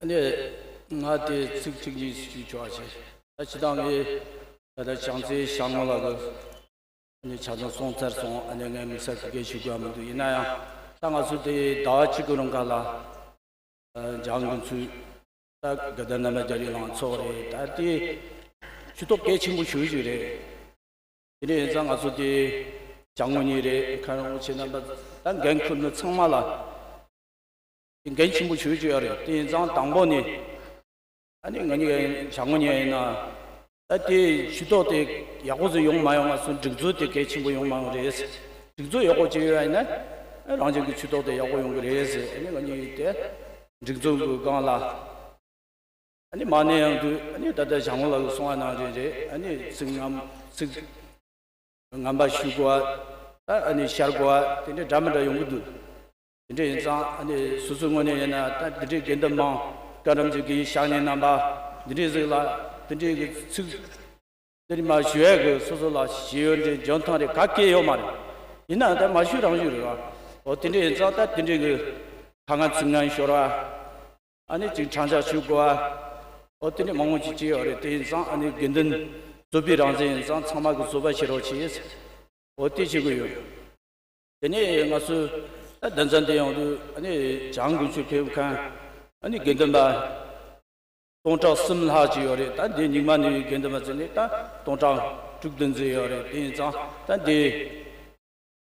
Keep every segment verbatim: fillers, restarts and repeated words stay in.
ཨ་ནི་ང་དེ་ཚིག་གཅིག་གཉིས་ཞུ་ཆོག་ཨ་ཆེ། ད་སྤྱི་བཏང་ངས་ད་ལྟ་བྱང་རྩེ་ཤར་ངོས་ལ་གི་ཨ་ནི་ཆ་ཚང་སོང་ཚར་སོང་། ཨ་ནི་ངས་དམིགས་བསལ་གི་སྐད་ཞུ་དགོས་མི་འདུག་ཡིན་ན་ཡང་ད་ང་ཚོ་དེ་ཟླ་བ་གཅིག་གི་རིང་ག་ལ་འཇང་དགུན་ཚུལ་ད་དགའ་ལྡན་རྣམ་པ་རྒྱ་རི་ལང་ཚོགས་རེད། ད་དེ་ཆུ་ཐོག་གལ་ཆེན་པོ་ཞུ་ཞུ་རེད། དེ་འདྲ་ཡིན་ཙང་ང་ཚོ་དེ་བྱང་ངོས་གཉིས་རེད། མཁན་རིན་པོ་ཆེ་རྣམ་པ་ད་འགན་ཁུར་ནི་ཚང་མ་ལ་འགན་ཆེན་པོ་ཞུ་རྒྱུ་ཡོད་རེད། དེ་ཡིན་ཙང་དང་པོ་ནི་ཨ་ནི་ང་གཉིས་ཀ་བྱང་ངོས་གཉིས་ཡིན་ན་ད་དེ་ཆུ་ཐོག་དེ་ཡག་པོ་ཟིག་ཡོང་མ་ཡོང་ང་སོ་སྒྲིག་འཛུགས་དེ་གལ་ཆེན་པོ་ཡོང་མ་ཡོང་རེད། སྒྲིག་འཛུགས་ཡག་པོ་བྱས་ཡོད་ཡིན་ན་རང་བཞིན་གྱི་ཆུ་ཐོག་དེ་ཡག་པོ་ཡོང་གི་རེད་ཟེར། ཨ་ནི་ང་གཉིས་དེ་སྒྲིག་འཛུགས་ཀྱི་སྒང་ལ། ཨ་ནི་མ་ནས་ཡང་དུས་ཨ་ནི་ད་ལྟ་བྱང་ངོས་ལ་གི་སོང་བ་ནང་བཞིན་རེད། ཨ་ནི་ཚིག་ངན་ཚིག་ངན་པ་ཞུ་དགོས་པ། ད་ཨ་ནི་ཤར་དགོས་པ་དེ་འདྲའི་འདྲ་མི་འདྲ་ཡོང་གི་འདུག་དེ་འདྲ་ཡིན་ཙང་ཨ་ནི་སོ་སོའི་ངོས་ནས་ཡིན་ན་ད་དེ་འདྲའི་དགེ་འདུན་མང་བཀའ་རམས་ཀྱི་དགེ་བའི་བཤེས་གཉེན་རྣམ་པ་འདི་འདྲའི་ཟིག་ལ་དེ་འདྲའི་གི་ཚིག་དེ་རིང་མ་ཞུ་ཡས་གི་སོ་སོ་ལ་ཞེ་ཡོན་འདྲའི་འཇོན་ཐང་རེ་ག་གེ་ཡོད་མ་རེད། ཡིན་ནའང་ད་མ་ཞུ་རང་ཞུ་རེད་བ། འོ་དེ་འདྲ་ཡིན་ཙང་ད་དེ་འདྲའི་གི་ཁ་ངན་ཚིག་ངན་ཤོར་བ། ཨ་ནི་ཅིག་དྲང་བཞག་ཞུ་དགོས་པ། འོ་དེ་འདྲ་མང་པོ་ཅིག་བྱས་ཡོད་རེད། དེ་ཡིན་ཙང་ཨ་ནི་དགེ་འདུན་རྫོགས་པའི་རང་བཙན་ཡིན་ཙང་ཚང་མ་གི་རྫོགས་པ་བྱེད་རོགས་བྱེད། འོ་དེ་བྱེད་དགོས་ཡོད། དེ་ནས་ང་ཚོས་ད་གདན་ས་འདི་ཡོང་དུས་ཨ་ནི་བྱང་དགུན་ཆོས་ཕེབས་མཁན་ཨ་ནི་དགེ་འདུན་པ་སྟོང་ཕྲག་གསུམ་ལྷག་ཅིག་ཡོད་རེད། ད་འདི་རྙིང་མ་ནས་དགེ་འདུན་པ་ཚོ་ནི་ད་སྟོང་ཕྲག་དྲུག་བདུན་ཙམ་ཡོད་རེད། དེ་ཡིན་ཙང་ད་འདི་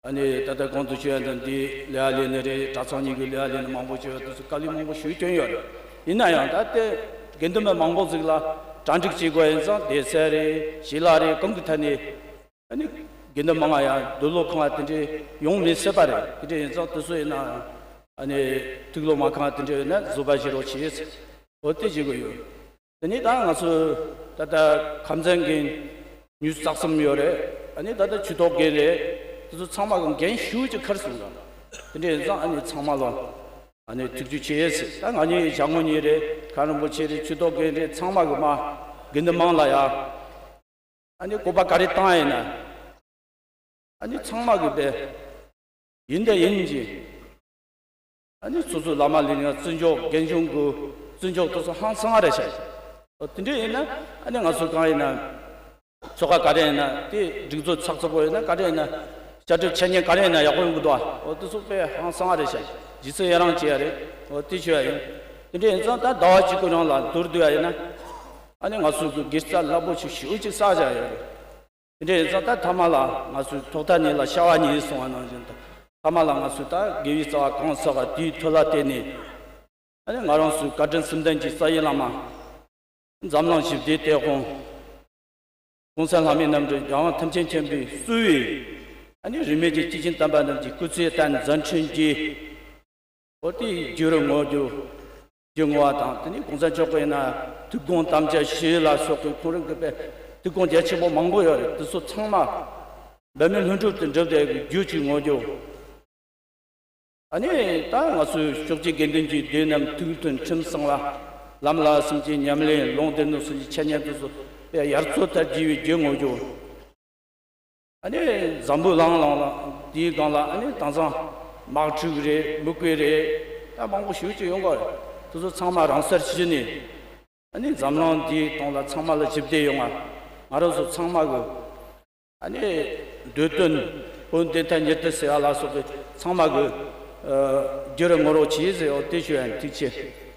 ཨ་ནི་ད་ལྟ་གོང་དུ་ཞུས་ཡ་འདི་འདི་ལས་ཀ་ལས་ནི་རེད། གྲྭ་ཚང་གཉིས་ཀྱི་ལས་ཀ་ལས་ནི་མང་པོ་བྱས་ཡོད། དེ་ཚོ་དཀའ་ལས་མང་པོ་ཞེ་པོ་བསྐྱོན་ཡོད་རེད། ཡིན་ན་ཡང་ད་ལྟའི་དགེ་འདུན་པ་མང་པོ་ཟིག་ལ་གྲ་སྒྲིག་བྱེད་དགོས་ཡིན་ཙང་སྡོད་ས་རེད། ཞིང་ལས་རེད། གང་གི་ཐད་ནས་ཨ་ནི་དགེ་འདུན་མང་ང་ཡང་འདོད་བློ་ཁེངས་པ་དེ་འདྲས་ཡོང་མི་སྲིད་པ་རེད། དེ་འདྲས་ཡིན་ཙང་དེ་ཚོ་ཡིན་ན་ཨ་ནི་ཐུགས་བློ་མ་ཁེངས་པ་དེ་འདྲས་ཡོད་ན་བཟོད་པ་བྱེད་རོགས་བྱེད། འོ་དེ་བྱེད་དགོས་ཡོད། དེ་ནས་ད་ང་ཚོ་ད་ལྟ་ཁམས་ཚན་འགན་ཉི་ཤུ་རྩ་གསུམ་ཡོད་རེད། ཨ་ནི་ད་ལྟ་ཆོས་ཐོག་འགན་རེད། དེ་ཚོ་ཚང་མ་གི་འགན་ཞུ་ཅིག་ཁར་སོང་ལ། དེ་འདྲས་ཡིན་ཙང་ཨ་ནི་ཚང་མ་ལ་ཨ་ནི་ཐུགས་རྗེ་ཆེ་ཟེར། ད་ང་གཉིས་བྱང་ངོས་གཉིས་རེད། མཁན་རིན་པོ་ཆེ་རེད། ཆོས་ཐོག་འགན་རེད། ཚང་མ་གི་མ་དགེ་འདུན་མང་ལ་ཡ་ཨ་ནི་བཀོད་པ་ག་རེ་བཏང་ཡིན་ན་ཨ་ནི་ཚང་མ་གི་དཔེ་ཡིན་དང་ཡིན་གྱི་ཨ་ནི་སོ་སོའི་བླ་མ་ལས་ནས་བརྩི་འཇོག་རྒན་གཞོན་གྱི་བརྩི་འཇོག་དེ་ཚོ་ཧང་སང་རེད་ཤག་འོ་དེ་འདྲ་ཡིན་ན་ཨ་ནི་ང་ཚོ་གང་ཡིན་ན་ཚོགས་ཁག་ག་རེ་ཡིན་ན་དེ་སྒྲིག་འཛུགས་ཚགས་ཚུད་པོ་ཡིན་ན་ག་རེ་ཡིན་ན་བཅའ་ཁྲིམས་འཆད་ཉན་ག་རེ་ཡིན་ན་ཡག་པོ་ཡོང་གི་འདུག་འོ་དེ་ཚོ་དཔེ་ཧང་སང་རེད་ཤག་རྗེས་སུ་ཡི་རང་བྱེད་ཡ་རེད། འོ་དེ་ཞུ་ཡ་ཡིན། དེ་འདྲ་ཡིན་ཙང་ད་ཟླ་བ་གཅིག་གི་རིང་ལ་མདོར་བསྡུས་ཡ་ཡིན་ན་ཨ་ནི་ང་ཚོ་གི་དགེ་རྩ་རླབས་པོ་ཆེ་ཞེ་པོ་ཅིག་བསགས་བཞག་ཡོད་རེད། དེ་འདྲ་ཡིན་ཙང་ད་ཐ་མ་ལ་ང་ཚོའི་ཐོག་མཐའ་གཉིས་ལ་ཤ་བ་གཉིས་གསུངས་པ་ནང་བཞིན་དུ་ཐ་མ་ལ་ང་ཚོས་ད་དགེ་བའི་རྩ་བ་གང་བསགས་པ་དེའི་མཐུ་ལ་བརྟེན་ནས་ཨ་ནི་ང་རང་ཚོའི་བཀའ་དྲིན་གསུམ་ལྡན་གྱི་རྩ་བའི་བླ་མ་འཛམ་གླིང་ཞི་བདེའི་དེད་དཔོན་༸གོང་ས་ལྷ་མིའི་རྣམ་འདྲེན་རྒྱལ་དབང་ཐམས་ཅད་མཁྱེན་པའི་བསུ་བའི་ཨ་ནི་རིས་མེད་ཀྱི་སྐྱེས་ཆེན་དམ་པ་རྣམས་ཀྱི་སྐུ་ཚེ་ད་མཛད་འཕྲིན་གྱི་འོ་དེའི་རྒྱུ་རུ་བསྔོ་རྒྱུ། རྒྱུ་བསྔོ་བ་དང་དེ་ནས་གོང་ས་མཆོག་གི་ཡིན་ན་ཐུགས་དགོངས་དམ་བཅའ་བཞེས་ལ་སོགས་པའི་ཁོང་རང་གི་པའི་ཐུགས་དགོངས་རྒྱ་ཆེན་པོ་མང་པོ་ཡོད་རེད། དེ་ཚོ་ཚང་མ་འབད་མེད་ལྷུན་གྲུབ་ཏུ་འགྲུབ་བསྡད་ཀྱི་རྒྱུ་ཅིག་བསྔོ་རྒྱུ། ཨ་ནི་ད་ང་ཚོའི་ཕྱོགས་བཅུའི་དགེ་འདུན་གྱི་སྡེ་རྣམས་ཐུགས་མཐུན་ཁྲིམས་གཙང་བ། ལམ་ལ་སེམས་ཅན་ཉམས་ལེན་ལུང་སྡེ་སྣོད་གསུམ་གྱི་འཆད་ཉན་དེ་ཚོ་དཔེ་ཡར་ཚོད་ལྟར་རྒྱས་པའི་རྒྱུ་བསྔོ་རྒྱུ། ཨ་ནི་འཛམ་བུ་གླིང་ལ་དེའི་སྒང་ལ་ཨ་ནི་དེང་སང་དམག་འཁྲུག་རེད། མུ་གེ་རེད། ད་མང་པོ་ཞེ་པོ་ཅིག་ཡོང་གི་རེད། དེ་ཚོ་ཚང་མ་རང་སར་ཞི་ནས་ཨ་ནི་འཛམ་གླིང་འདིའི་སྟེང་ལ་ཚང་མ་ལ་ཞི་བདེ་ཡོང་བ། ང་རང་ཚོ་ཚང་མ་གི་ཨ་ནི་འདོད་དོན་དཔོན་བདེན་མཐའ་གཉིས་ལྡན་ཟེར་བ་ལ་སོགས་པའི་ཚང་མ་གི་ཨ་རྒྱུ་རུ་བསྔོ་རོགས་བྱེད་ཟེར་ཡོད། དེ་ཞུ་ཡ་ཡིན། ཐུགས་རྗེ་ཆེ།